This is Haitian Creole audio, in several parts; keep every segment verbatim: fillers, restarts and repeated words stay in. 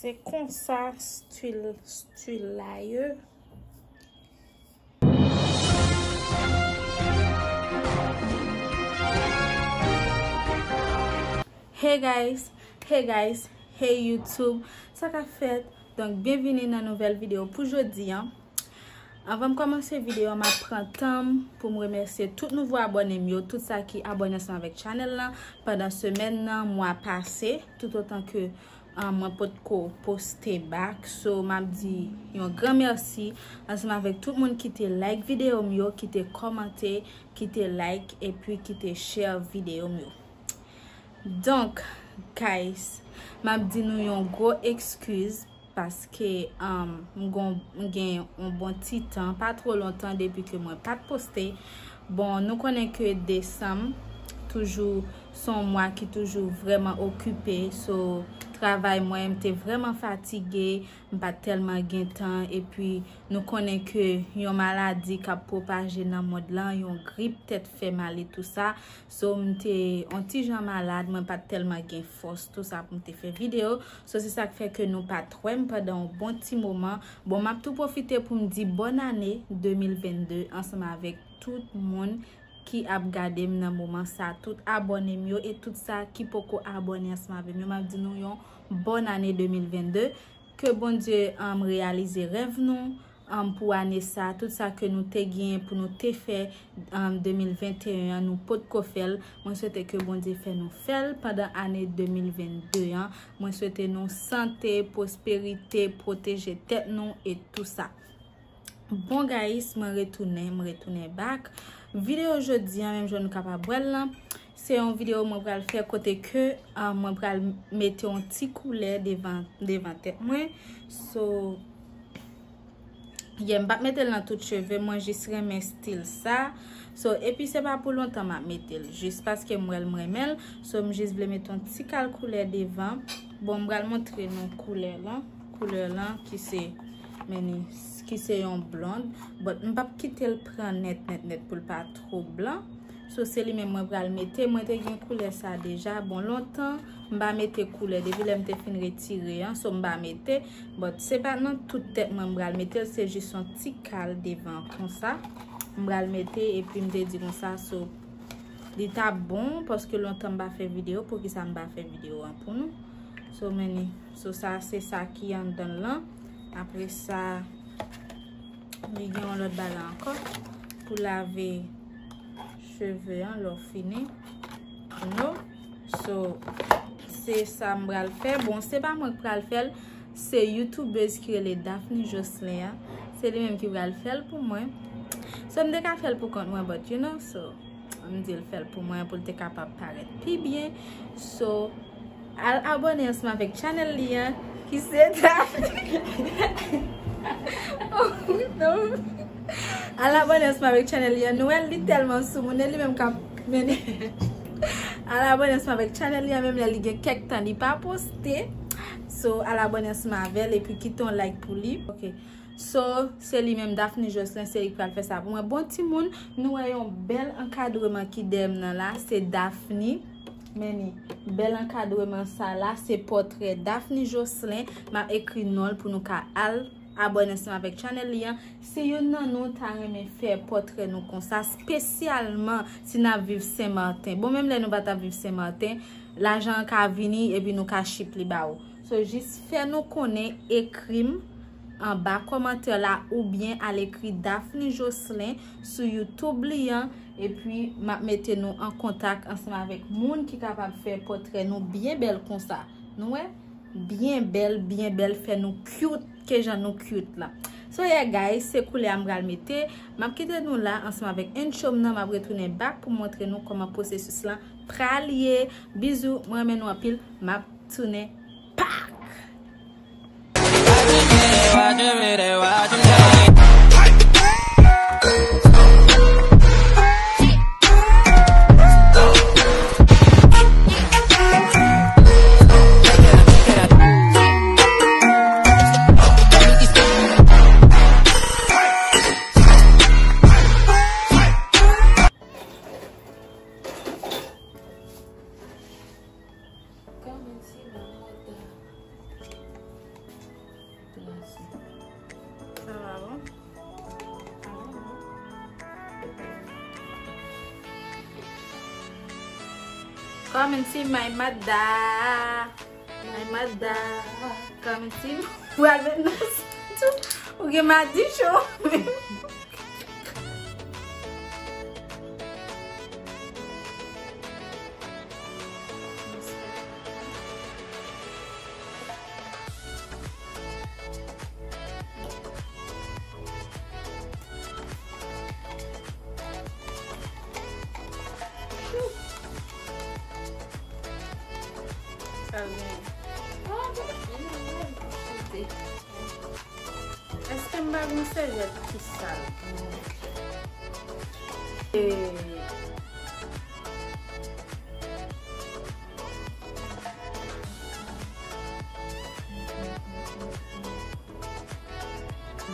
Se konsa stil, stil la ye. Hey guys, hey guys, hey YouTube. Sa k ap fèt? Donk, byenvini nan nouvèl videyo pou jodi an. Anvan m kòmanse videyo an, m ap pran tan m pou m remèsye tout nouvo abòne m yo, tout sa ki abòne ansanm avèk chanèl lan pandan semèn nan, mwa pase, toutotan ke, ah, mwen potko poste back. So, m ap di yon gran mèsi ansanm avèk tout moun ki te like videyo m yo, ki te kòmante, ki te like, epi ki te share videyo m yo. Donk, guys, m ap di nou yon gwo ekskiz paske, um, m gon, m gen yon bon ti tan, pa twò lontan depi ke mwen pa t poste. Bon, nou konnen ke desanm toujou se yon mwa ki toujou vrèman okipe, so travay mwen, m te vrèman fatige, m pa t tèlman gen tan, epi nou konnen ke yon maladi k ap pwopaje nan mond lan, yon grip, tèt fè mal e tou sa. So, m te yon ti jan malad, mwen pa t tèlman gen fòs, tou sa pou m te fè videyo. So, se sa k fè ke nou pa t wè m pandan yon bon ti moman. Bon, m ap tou pwofite pou m di bòn ane de mil vennde ansanm avèk tout moun ki ap gade m nan moman sa, tout abòne m yo e tout sa ki poko abòne ansanm avè m yo. M ap di nou yon bòn ane de mil vennde. Ke Bondye, um, reyalize rèv nou, um, pou ane sa, tout sa ke nou te gen pou nou te fè, um, de mil venteyen an, nou potko fè l. Mwen swete ke Bondye fè nou fè l pandan ane de mil vennde an. Mwen swete nou sante, pwosperite, pwoteje tèt nou e tou sa. Bon, guys, mwen retounen, mwen retounen back. Videyo jodi an, menm jan nou kapab wè l lan, se yon videyo mwen pral fè kote ke, ah, mwen pral mete yon ti koulè devan, devan tèt mwen. So, yeah, m p ap mete l nan tout cheve, mwen jis renmen stil sa. So, epi se pa pou lontan m ap mete l, jis paske m wè l, m renmen l. So, m jis vle mete yon ti kal koulè devan. Bon, m pral montre nou koulè lan. Koulè lan ki se, men ni, ki se yon blond. But m p ap kite l pran nèt, nèt, nèt pou l pa two blan. So, se li menm mwen pral mete. Mwen te gen koulè sa deja. Bon, lontan, m pa mete koulè. Depi lè m te fin retire an, so m pa mete. But se pa nan tout tèt mwen m pral mete l, se jis yon ti kal devan konsa. M pral mete, epi m te di konsa, so, li t ap bon, paske lontan m pa fè videyo, poukisa m pa fè videyo an pou nou? So, men ni, so, sa, se sa ki anndan l lan. Apre sa, li gen yon lòt bagay ankò pou lave cheve an lè w fini. You know? So, se sa m pral fè. Bon, se pa mwen k pral fè l, se youtubèz ki rele Daphne Jocelyn an. Se li menm ki pral fè l pou mwen. So, m te ka fè l pou kont mwen, but you know, so, m di l fè l pou mwen pou l te kapab parèt pi byen. So, al abòne ansanm avèk chanèl li an, ki se Daphne. Oh, non. Al abòne ansanm avèk chanèl li an. Nou wè l, li tèlman soumoun, e li menm k ap mennen. Al abòne ansanm avèk chanèl li an, menm lè li gen kèk tan li pa poste. So, al abòne ansanm avè l, epi kite yon like pou li. Ok. So, se li menm, Daphne Jocelyn, se li k pral fè sa pou mwen. Bon, timoun, nou wè yon bèl ankadreman ki dèyè m nan la, se Daphne. Men ni, bèl ankadreman sa la, se pòtrè Daphne Jocelyn. M ap ekri non l pou nou ka al abòne ansanm avèk chanèl li an. Si youn nan nou ta renmen fè pòtrè nou konsa, espesyalman si n ap viv Sen Maten. Bon, menm lè nou pa t ap viv Sen Maten, lajan an ka vini epi nou ka ship li ba ou. So, jis fè nou konnen, ekri m anba kòmantè la oubyen al ekri Daphne Jocelyn sou YouTube li an, epi m ap mete nou an kontak ansanm avèk moun ki kapab fè pòtrè nou byen bèl konsa. Nou wè? Byen bèl, byen bèl, fè nou cute, ke jan nou cute la. So, yeah, guys, se koulè a m pral mete. M ap kite nou la ansanm avèk intro m nan, m ap retounen back pou montre nou kòman pwosesis lan pral ye. Bizou, mwen renmen nou anpil. M ap tounen back. Come and see my mother. Sa va bon? Come and see my mother. My mother. Come and see. Pral met nan tou. Ou gen madichon. Sa l genyen? Èske m pa gen sèvyèt ki sal? E,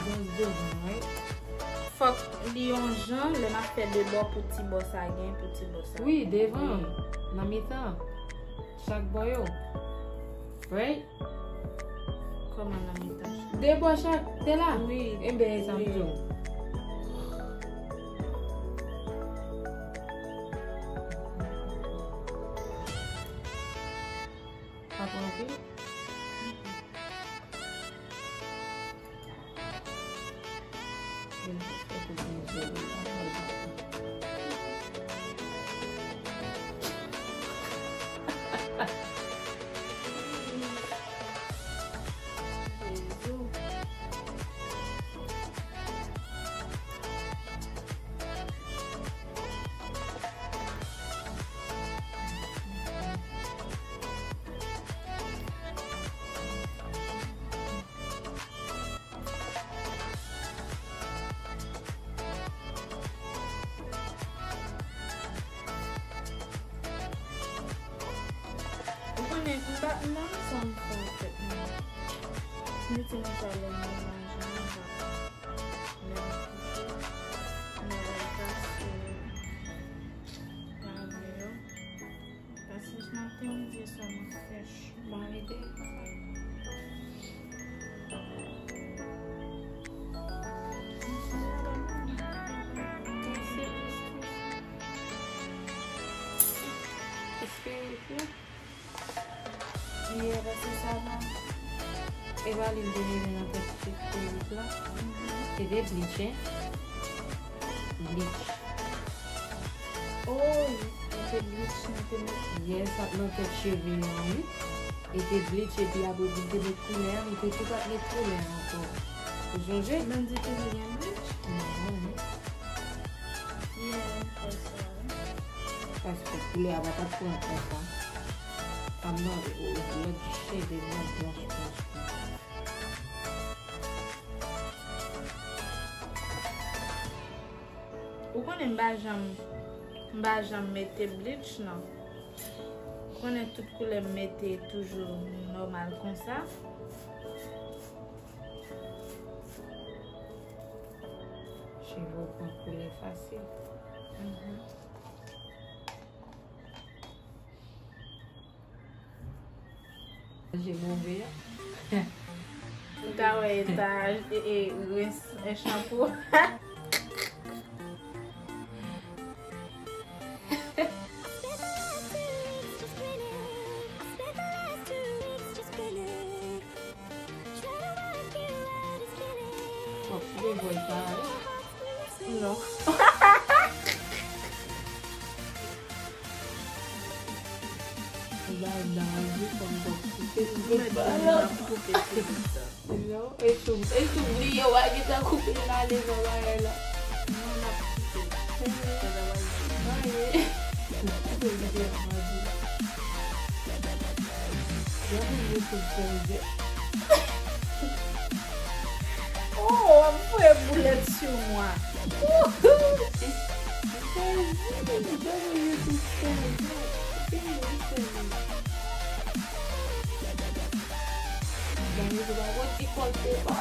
Just devan, right? Fòk li yon jan, lè m ap fè de bò pou ti bò sa gen, pou ti bò sa. Wi, devan. Wi. Nan mitan. Chak bò yo. Right? Kòman nan mitan? De bò chak, te la? Wi. Enben, e sa m di w. Pa pran anpil. Ou konnen, m pa, m pa konn sa m fè avèk mwen. M mete mwen sa lè m nan manje, m pa, lè m kouche, m al pase lave yo. Pase maten, m di sa m ap fè. Bon, ede. Spirit la. Yeah, pase sa va. E pa li l te mete nan tèt ti perik la. Se te bleach, hein? Bleach. Oh, li te bleach, li te met. Yes, ak nan tèt cheve an, wi. Li te bleach, epi apre pou l te met koulè a, li te tou pa met koulè a ankò. Ou sonje? Mandy te gen bleach? Non, wi. Yeah, m fè sa, wi. Paske koulè a pa t ap pran konsa. Sa m nan, o, o, lòt cheve m nan blanch, blanch, blanch. Ou konnen m pa janm, m pa janm mete bleach, non. Ou konnen tout koulè m mete toujou nòmal konsa. Cheve w pran koulè fasil. Mhm. Manje move a. Ou ta wè eta, e, e, rens, e, chanpo. W ap koupe vòl sa a, wi. Non. Ou bay nan anje kòm w ap koupe, ou pa la. Non, e sou, e sou bliye w a gentan koupe l ale nan bagay la. Non, n ap koupe. Sa ta pral di. Maye. Koupe videyo a, mwen di. Gade YouTube sèvyèt. Oh, w ap voye boulèt sou mwen. Gade YouTube sèvyèt. Gade sèvyèt. Gade se pa bon ti kòl te pa.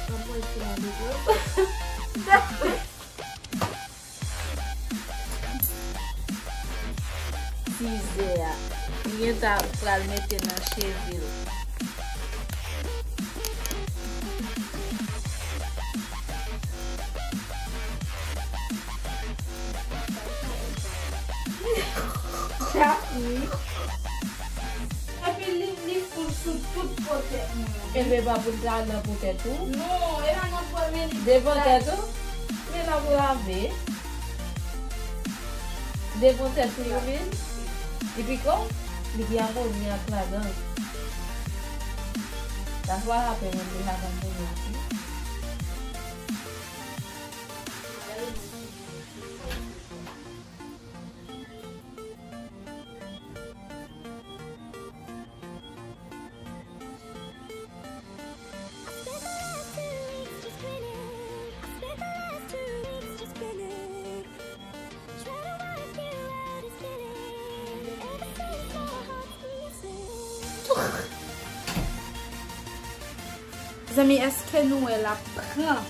Mwen pral fè la depo. Mizè a. Li gentan pral mete nan cheve l. Epi li, li fout sou tout potèt mwen. Epi pa pou l ta nan potèt ou. Non, e pa nan potèt, men li devan tèt ou. Men l ap lave. Devan tèt ou, yo menm. Li piko, li gen amonya ladan. That's what happened when we have amonia. Zanmi, èske nou wè l ap pran?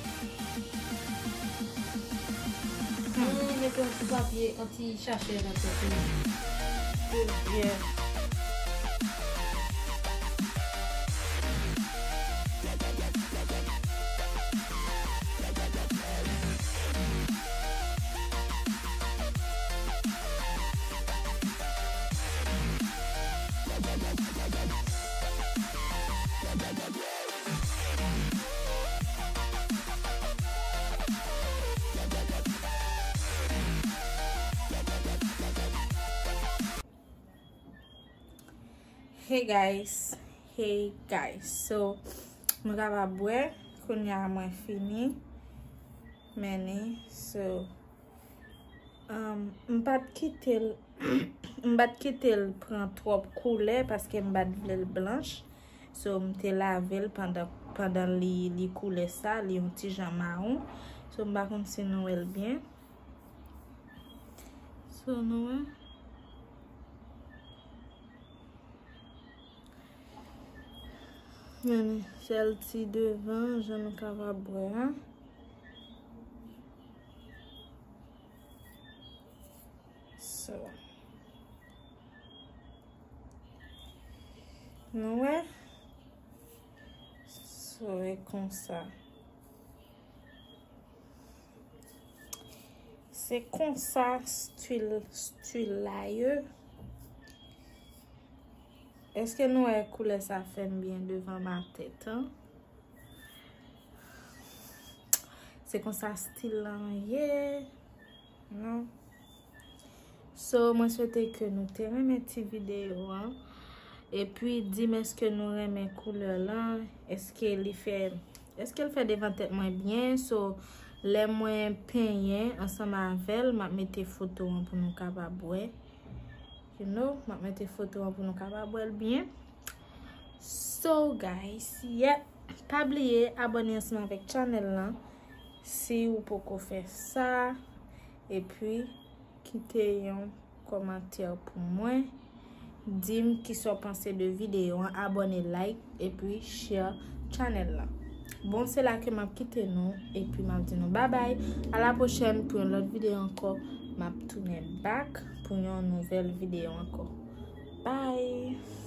Hmm, mete yon ti papye, yon ti sachè nan tèt li. Pou l byen. Hey guys, hey guys. So, nou kapab wè, kounye a mwen fini. Meni, so, um, m pa t kite l, m pa t kite l pran twòp koulè paske m pa t vle l blanch. So, m te lave l pandan, pandan li, li koulè sa, li yon ti jan mawon. So, m pa konn si nou wè l byen. So, nou wè. Men, sèl ti devan, jan nou kapab wè a. So. Nou wè? So, e konsa. Se konsa stil, stil la ye. Èske nou wè koulè sa fè m byen devan ma tèt, an? Se konsa stil lan ye. Non. So, mwen swete ke nou te renmen ti videyo an. Epi, di m èske nou renmen koulè lan. Èske li fè, èske l fè devan tèt mwen byen. So, lè mwen penyen ansanm avè l, m ap mete foto an pou nou kapab wè. You know, m ap mete foto an pou nou kapab wè l byen. So, guys, yep. Pa bliye abòne ansanm avèk channel lan si ou poko fè sa. Epi, kite yon kòmantè pou mwen. Di m kisa w panse de videyo an. Abòne, like, epi share channel lan. Bon, se la ke m ap kite nou, epi m ap di nou babay. A la pwochèn pou yon lòt videyo ankò. M ap tounen back pou yon nouvèl videyo ankò. Bye!